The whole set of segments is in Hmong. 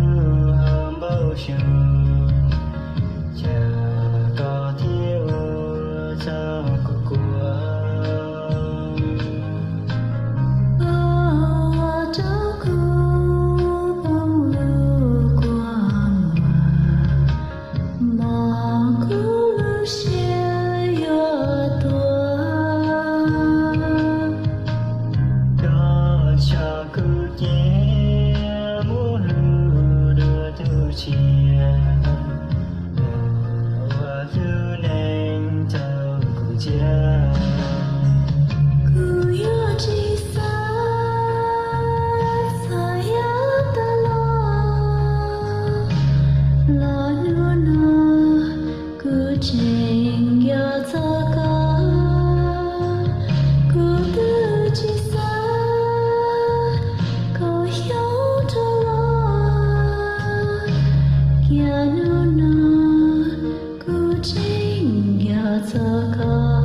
lub hauv npau suav, cas koj thiaj ua txog kuv kua. Koj ua rau kuv poob lub kua muag, mos kuv lub siab yuav tuag. Koj tso kuv cia mus hlub dua tus tshiab, ua tus neeg rau kuv ntsia. Kuv yuav tsis xav txog yav tas los, los hnub no kuv tseem nco txog koj. Kuv twb tsis xav kaum xyoo dhau los, cas hnub no kuv tseem nco txog koj.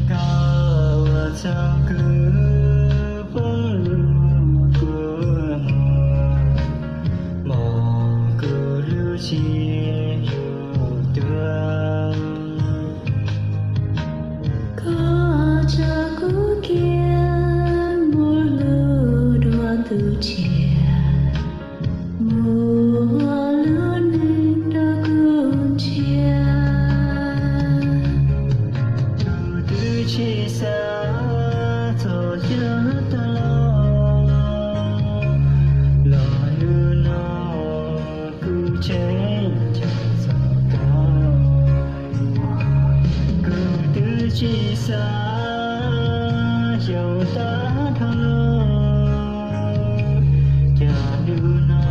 Koj ua txog kuv poob lub kua muag, mos kuv lub siab yuav tuag. Koj tso kuv cia mus hlub dua tus tshiab, mus ua lub neej rau kuv ntsia. Kuv twb tsis xav txog yav tas los, los hnub no kuv tseem nco txog koj. Kuv twb tsis xav xyoo tag dhau los, cas hnub no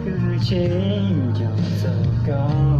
kuv tseem nco txog koj.